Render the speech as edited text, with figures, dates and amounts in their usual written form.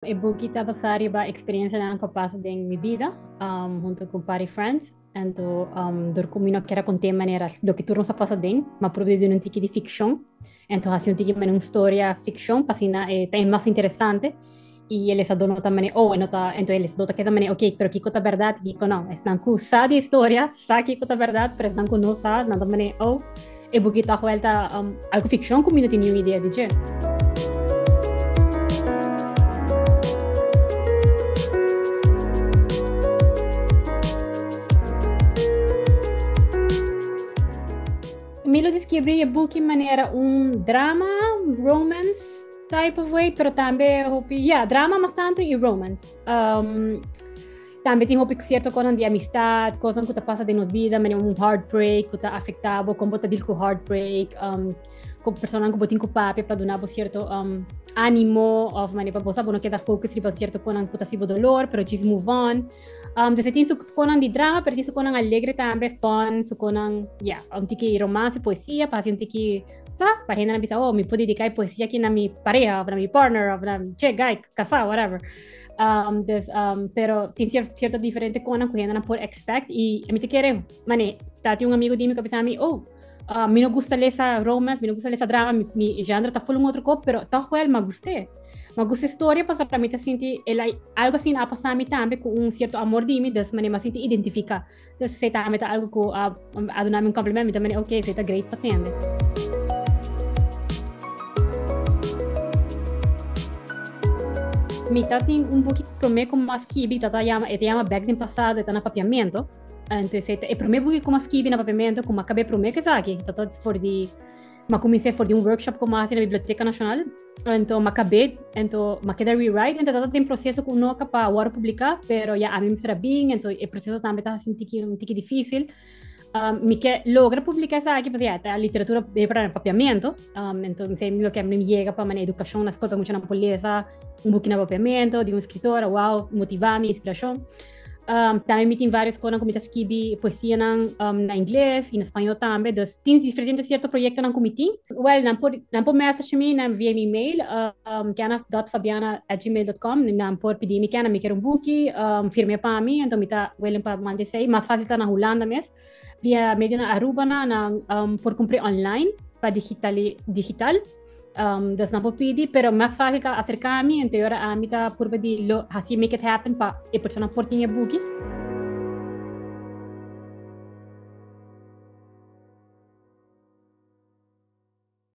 E buki ta basá riba eksperensianan ku a pasa den mi bida, huntu ku un par di friends. Anto, dor ku mi no kier a kont'é manera loke tur nos a pasa den, m'a probeer duna un tiki di fikshon. Anto hasi un tiki manera un storia fikshon pa asina e ta mas interesante. I e lesadó no ta manera, oh, e no ta, anto e lesadó ta keda manera, ok, pero kiko ta bèrdat i kiko no. Esnan ku sa di e storia sa kiko ta bèrdat, pero esnan ku no sa, nan ta manera, oh, e buki tòg wèl ta algu fikshon ku mi no tin niun idea di dje. Mi lo deskribí e buki manera un drama, romance type of way, pero tambe hopi, ja, drama mas tantu i romance. Tambe tin hopi cierto cosnan di amistad, cosnan cu ta pasa den nos vida, manera un heartbreak cu ta afecta bo, con bo ta deal cu heartbreak, con personanan cu bo tin cu papia pa duna bo cierto um, animo of manera pa bo sa bo no keda focus riba cierto conan cu ta haci bo dolor, pero just move on. Um, dus tin su conan di drama, pero tin su conan alegre tambe, fun, su conan, yeah, un tiki romance, poesia, pa haci un tiki, sa, pa hendenan bisa, oh, mi por dedica e poesia aki na mi pareha, of na mi partner, of na, che, guy, casá, whatever. Um, dus, um, pero tin cierto, cierto diferente konan ku hendenan por expect i mi te kere, mane, tati un amigo di mi ku a bisa mi, oh, uh, mi no gusta lesa romance, mi no gusta lesa drama, mi, mi genre ta full un otro kop, pero toch wel ma gusté. Ma gusta historia pasobra mi ta sinti el algo asina a pasa mi tambe ku un cierto amor di mi, dus mane ma sinti identifica. Dus esei tambe ta algo ku a a duna mi un compliment, mi ta mane ok, esei ta great pa tende. Mi ta tin un buki promé ku mi a skibi, ta ta yama, e ta yama Bek den Pasado, e ta na Papiamento. Anto esei ta e promé buki ku mi a skibi na Papiamento ku mi a kab'é promé ku esaki. Ta ta for di Mi a kumins'é for di un workshop ku mi a hasi na Biblioteka Nashonal. Anto mi a kab'é, anto mi a keda rewrite, anto tabata den proseso ku no a kaba wòrdu publiká, pero ya ami mester a bin, anto e proseso tambe ta hasi un tiki un tiki difísil. Mi ke logra publiká esaki pasobra ya ta literatura pa papiamentu, anto mi sa loke mi yega pa manera edukashon na skol pa muchanan por lesa un buki na papiamentu di un eskritor, wow, motivá mi, inspirashon. Um, tambe mi tin varios konan ku mi ta skibi poesianan um, na ingles i na spañol tambe. Dus tin diferente cierto proyectonan ku mi tin. Well, nan por, nan por message mi nan via mi mail, um, kiana.fabiana@gmail.com. Nan por pidi mi kiana mi kier un buki, um, firme pa mi, enton mi ta willing pa manda esei. Mas fácil ta na Hulanda mes. Via medio na Aruba na, nan um, por cumpri online pa digitali, digital. Um, dus nan por pidi, pero mas fácil ta acerca mi, entonces ora a mi ta purba di lo hasi make it happen pa e persona por tin e buki.